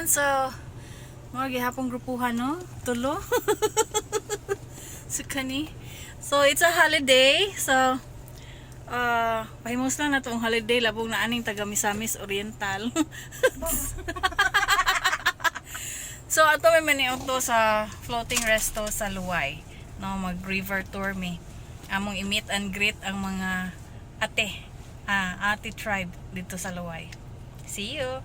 Everyone! So, mga gihapong grupuhan, no? Tulo. So, kani. So, it's a holiday. So, pahimos lang na tong holiday. Labong na aning taga Misamis Oriental. So, ato may maniuto sa floating resto sa Luway. No, mag river tour mi. Among i-meet and greet ang mga ate, ate tribe dito sa Luway. See you.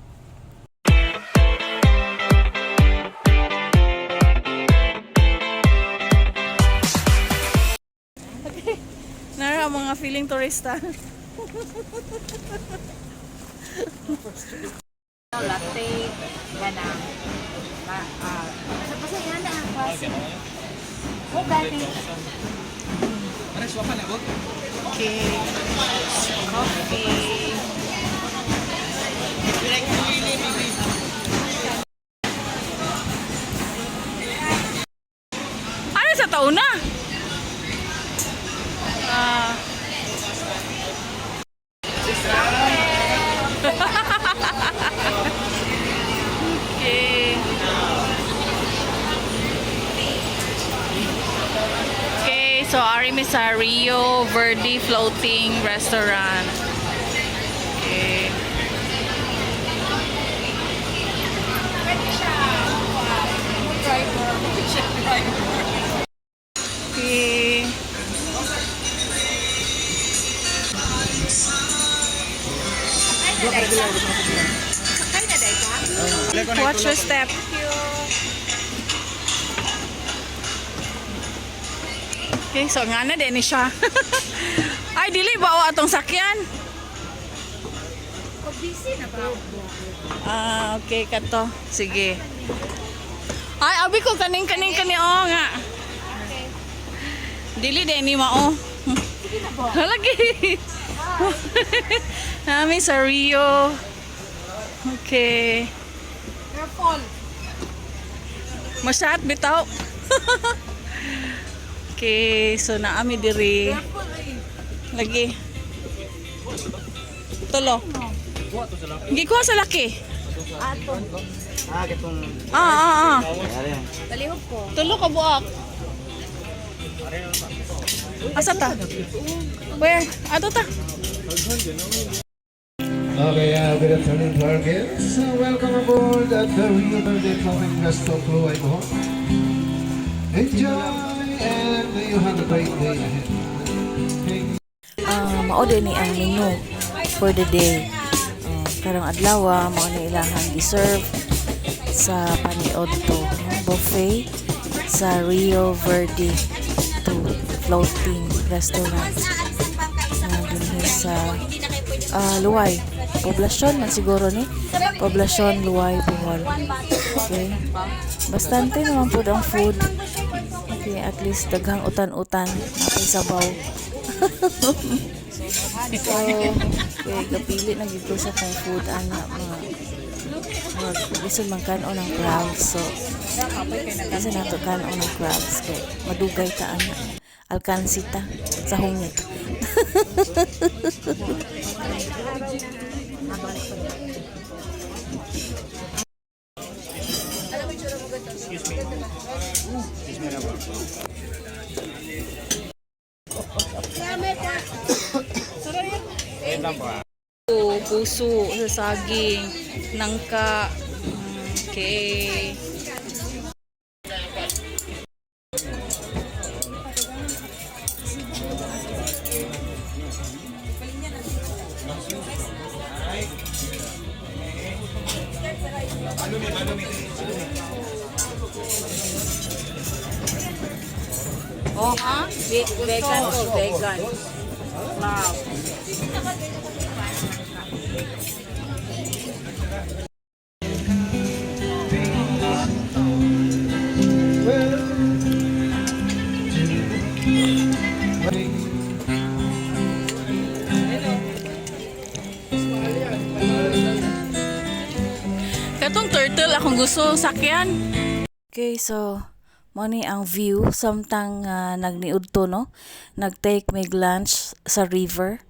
Okay. Nara ang mga feeling turista. Latte, ganang. Sa basta yan na ang klase. Oh, gani. Okay. Coffee. Ano sa taon na? Ah. Okay. Okay, so ari mi sa Rio Verde Floating Restaurant. Okay. Okay. Watch your step. Okay, so nga na din ni siya. Ay, dili ba o atong sakyan? Oh, busy na ba? Ah, okay kato. Sige. Ay, abi ko kaning kaning kani oh nga. Dili din ni mao. Sige na ba? Lagi. Nami sa Rio. Okay. Careful. Masyat bitaw. Okay, so naami diri. Careful eh. Lagi. Tulo. Gikuha sa laki. Ato. Ah, katong Ah. Palihog ko. Tulo ka buak. Asa ta? Where? Ato ta. Okay, good afternoon to our guests. Welcome aboard at the Rio Verde Floating Resto Kluay, Bohol. Enjoy and may you have a great day ahead. Thank you. Mao din ni ang menu for the day. Karong adlaw mao ni ilahang giserve sa paniod to, no? Buffet sa Rio Verde to floating restaurant na dinhi sa Luway. Poblasyon man siguro ni. Poblasyon Luway, Bohol. Okay. Bastante naman pud ang food. Okay, at least daghang utan-utan, napay sabaw. So, okay, gapili na gid ko sa kong food ana mga mga bisan man kanon ng crabs. So, bisan nato kanon ng crabs kay madugay ta ana. Alkansi ta sa hungit. Puso sa saging, nangka. Okay. Oh, ha? Vegan ko, vegan. Wow. Well, Katong turtle akong gusto sakyan. Okay, so mo ni ang view samtang nagniudto, no, nagtake mig lunch sa river.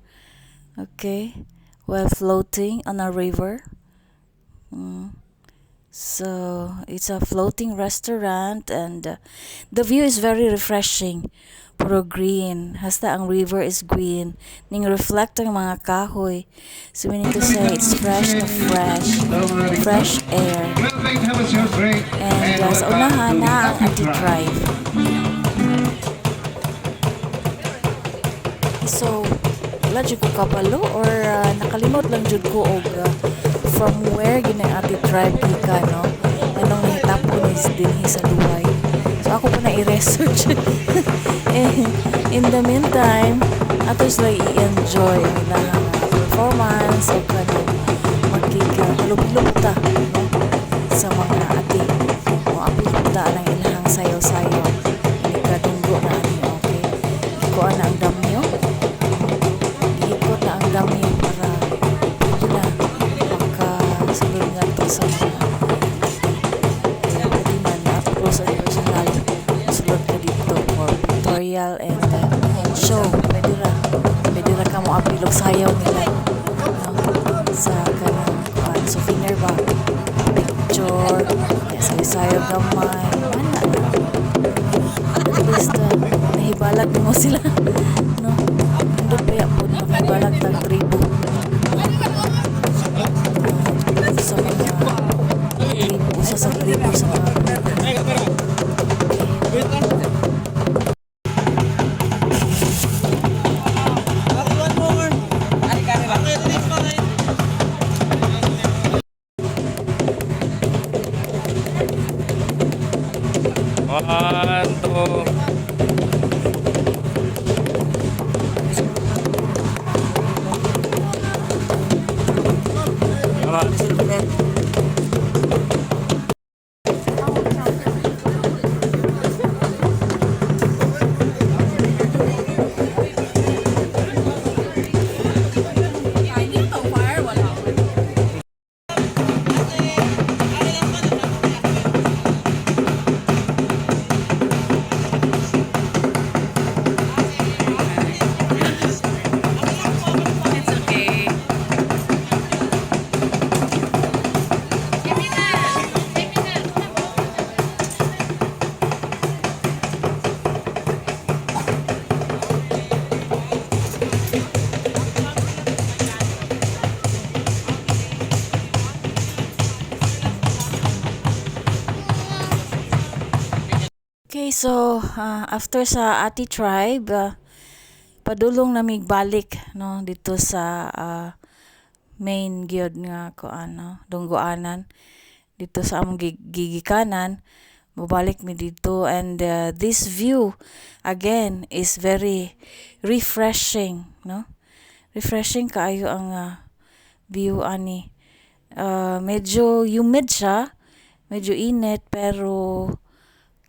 Okay, while floating on a river. So it's a floating restaurant and the view is very refreshing. Puro green. Hasta ang river is green. Ning reflect ang mga kahoy. So meaning to say it's fresh na fresh. Fresh air. Well, thank have a short break. And sa welcome unahan to na ang the Ati Tribe. Drive. So, wala jud ko kabalo or nakalimot lang jud ko og from where gina ang Ati Tribe gikan, no? Anong nahitabo ni dinhi sa Luway. So ako pa na i-research. Eh, in the meantime, ato sila i-enjoy ang ilang performance o kanang magkika ta, no? Sa mga ati. O apil ta ang ilang sayaw-sayaw. Ini kadunggo na ani, okay. Ikuan na ang damyo. Giikot na ang damyo para pwede na makasulod nga to sa mga pwede man up close and personal, sulod ka dito for pictorial and show. Pwede ra ka mo apil og sayaw nila, no? Sa kanang kuan, souvenir ba, picture, kaya sayo-sayo gamay ana, at least nahibalag mo sila, no? Nindot pa po nakahibalag tag tribo sa mga tribo, usa sa tribo sa mga One, two. Tama. Dito, fire, wala. It's okay. Okay, so after sa Ati Tribe, padulong nami balik, no, dito sa main gyud nga kuan, no, dunggoanan dito sa among gigikanan. Mobalik mi dito and this view again is very refreshing, no? Refreshing kaayo ang view ani. Medyo humid siya, medyo init, pero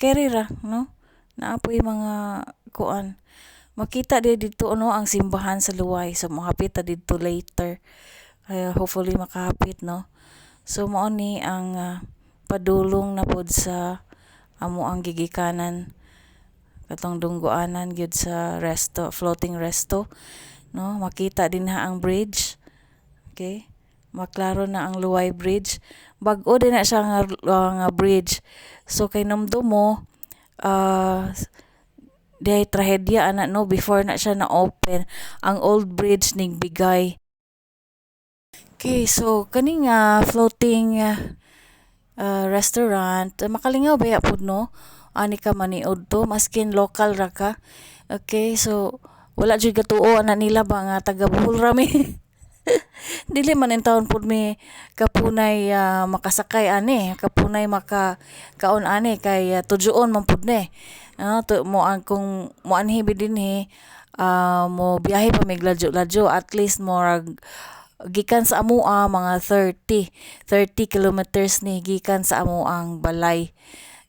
carry ra, no? Naa poy mga kuan, makita di dito, no, ang simbahan sa Luway. So mohapit ta didto later. Kaya hopefully makahapit, no? So mao ni ang padulong na pod sa amo ang gigikanan, katong dunggoanan gyud sa resto, floating resto, no? Makita din ha ang bridge. Okay, maklaro na ang Luway Bridge. Bag-o din na siya nga bridge. So kay numdum mo dihay trahedya ana, no, before na siya na open ang old bridge ning bigay. Okay, so kani nga floating restaurant, makalingaw baya pud, no, ani ka maniud to maskin local ra ka. Okay, so wala jud katuo ana nila ba nga taga Bohol ra mi. Dili man intawon pud mi kapunay makasakay ani, kapunay maka kaon ani kay tujuon man pud ni. Ano to mo ang kung moanhi bi dinhi, mo biyahe pa mig ladyo-ladyo, at least morag gikan sa amoa mga 30 kilometers ni gikan sa amoang balay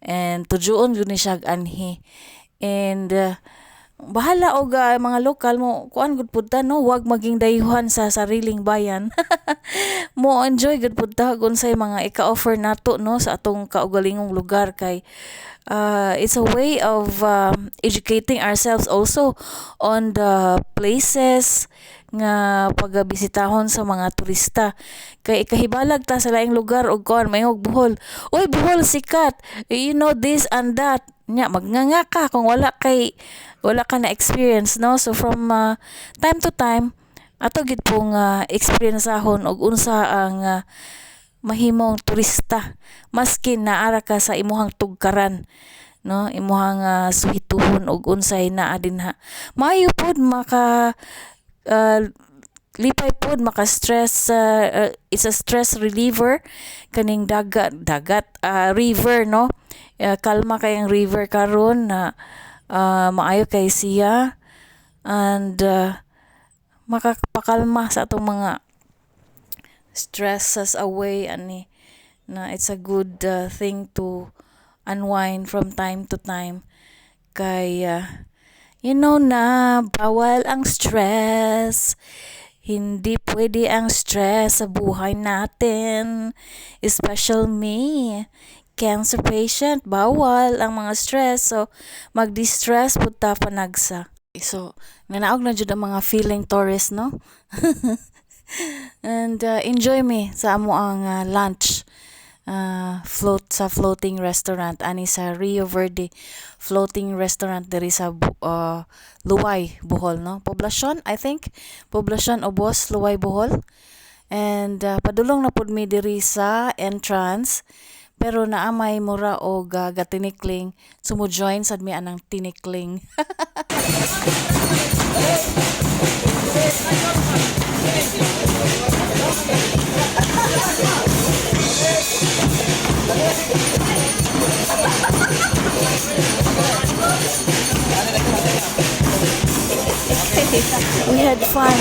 and tujuon jud ni siya anhi. And bahala og mga lokal mo kuan gud pud ta, no, wag maging dayuhan sa sariling bayan. Mo enjoy gud pud ta unsay mga ika-offer nato, no, sa atong kaugalingong lugar kay it's a way of educating ourselves also on the places. Nga pagabisitahon sa mga turista kay ikahibalag ta sa laing lugar og kuan, mayong Bohol, "Uy, Bohol sikat, you know, this and that." Nya magnganga ka kung wala ka na experience, no? So from time to time, ato gid pong experience ahon og unsa ang mahimong turista maskin naara ka sa imuhang tugkaran, no? Imuhang suhituhon og unsay naa dinha. Maayo pod maka lipay pod, maka stress, it's a stress reliever kaning dagat dagat river, no? Kalma kay ang river karon na maayo kay siya and makapakalma sa atong mga stresses away ani na. It's a good thing to unwind from time to time kay you know na bawal ang stress. Hindi pwede ang stress sa buhay natin, especially me, cancer patient. Bawal ang mga stress, so mag-distress pud ta panagsa. So nanaog na jud ang mga feeling tourist, no? And enjoy me sa amo ang lunch float sa floating restaurant ani sa Rio Verde Floating Restaurant diri sa Luway, Bohol, no? Poblasyon, I think, Poblasyon Ubos, Luway, Bohol. And padulong na pud mi diri sa entrance, pero naa may mura og gatinikling, so mo join sad mi anang tinikling. We had fun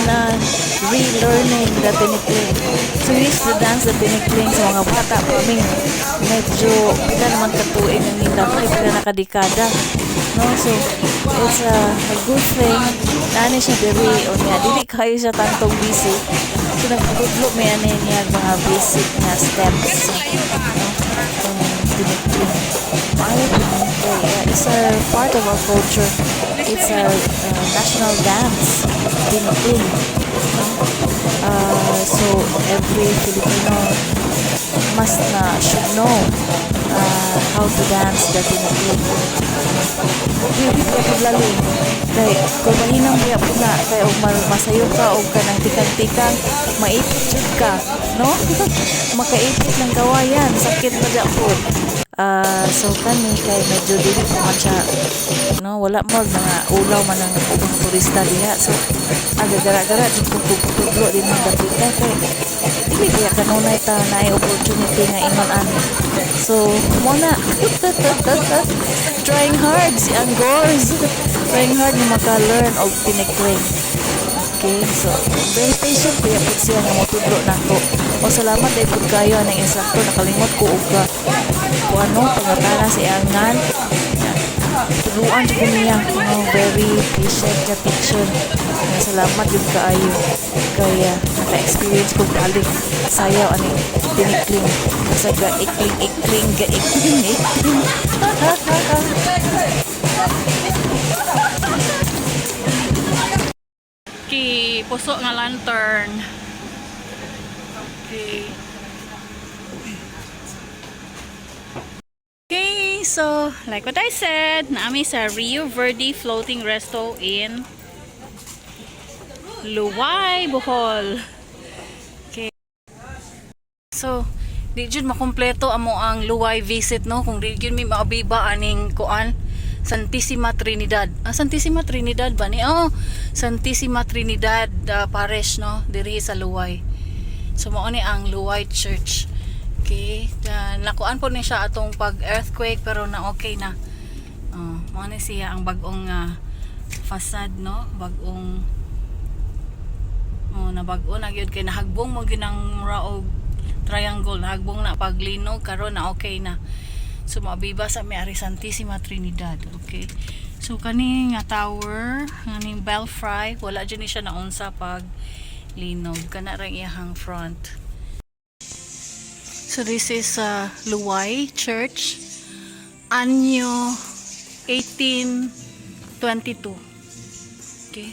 relearning the tinikling. So we used to dance the tinikling sa mga bata pa mi. Medyo pila naman katuig ang nila, pila na kadekada. No, so it's a good thing. Naani siya diri o niya dili kayo siya tantong busy. So nagpatudlo mi ani niya mga basic na steps. No? Kung tinikling. Maayo pud ni kay it's a part of our culture. It's a national dance, tinikling. No? So every Filipino must na should know how to dance the tinikling. Dili pa pud lalim. Kay kung mahinang biya pud na kay og masayo ka og kanang tikang-tikang, maipit jud ka, no? Makaipit ng kawayan, sakit na dya pud. So kani kay medyo dili pa man siya, no? Wala mo mga ulaw man ang ubang turista diha, so aga gara-gara jud ko pugtudlo din mga dapita kay dili kaya kanunay ta naay opportunity nga ingon ani. So mo na, trying hard si Angors, trying hard na maka-learn og tinikling. Okay, so very patient kuya pud siya nga motudlo nako. O salamat ay pud kayo anang instructor. Nakalimot ko og kung ano pangutana sa iyang ngan. Tudluan jud ko niya. No, very patient nga teacher. Nga salamat jud kaayo kaya naka-experience ko balik sayaw ani tinikling sa ga ikling ikling ga ikling ikling. Ki puso nga lantern. Okay. Okay, so like what I said, naa mi sa Rio Verde Floating Resto in Luway, Bohol. Okay. So, di jud makumpleto amo ang Luway visit, no, kung di jud mi maabiba aning kuan, Santissima Trinidad. Ah, Santissima Trinidad ba ni? Oh, Santissima Trinidad Parish, no, diri sa Luway. So mao ni ang Luway Church. Okay, nakuan po ni siya atong pag earthquake pero na okay na. Oh, mao ni siya ang bag-ong facade, no, bag-ong. Oh, nabag-o na gyud kay nahagbong mo ginang mura og triangle, nahagbong na paglinog, karon na okay na. So maabiba sa mi ari Santissima Trinidad. Okay. So kani nga tower, kaning belfry, wala jud ni siya naunsa pag linog. Kana ra iyahang front. So this is Luway Church, anyo 1822. Okay.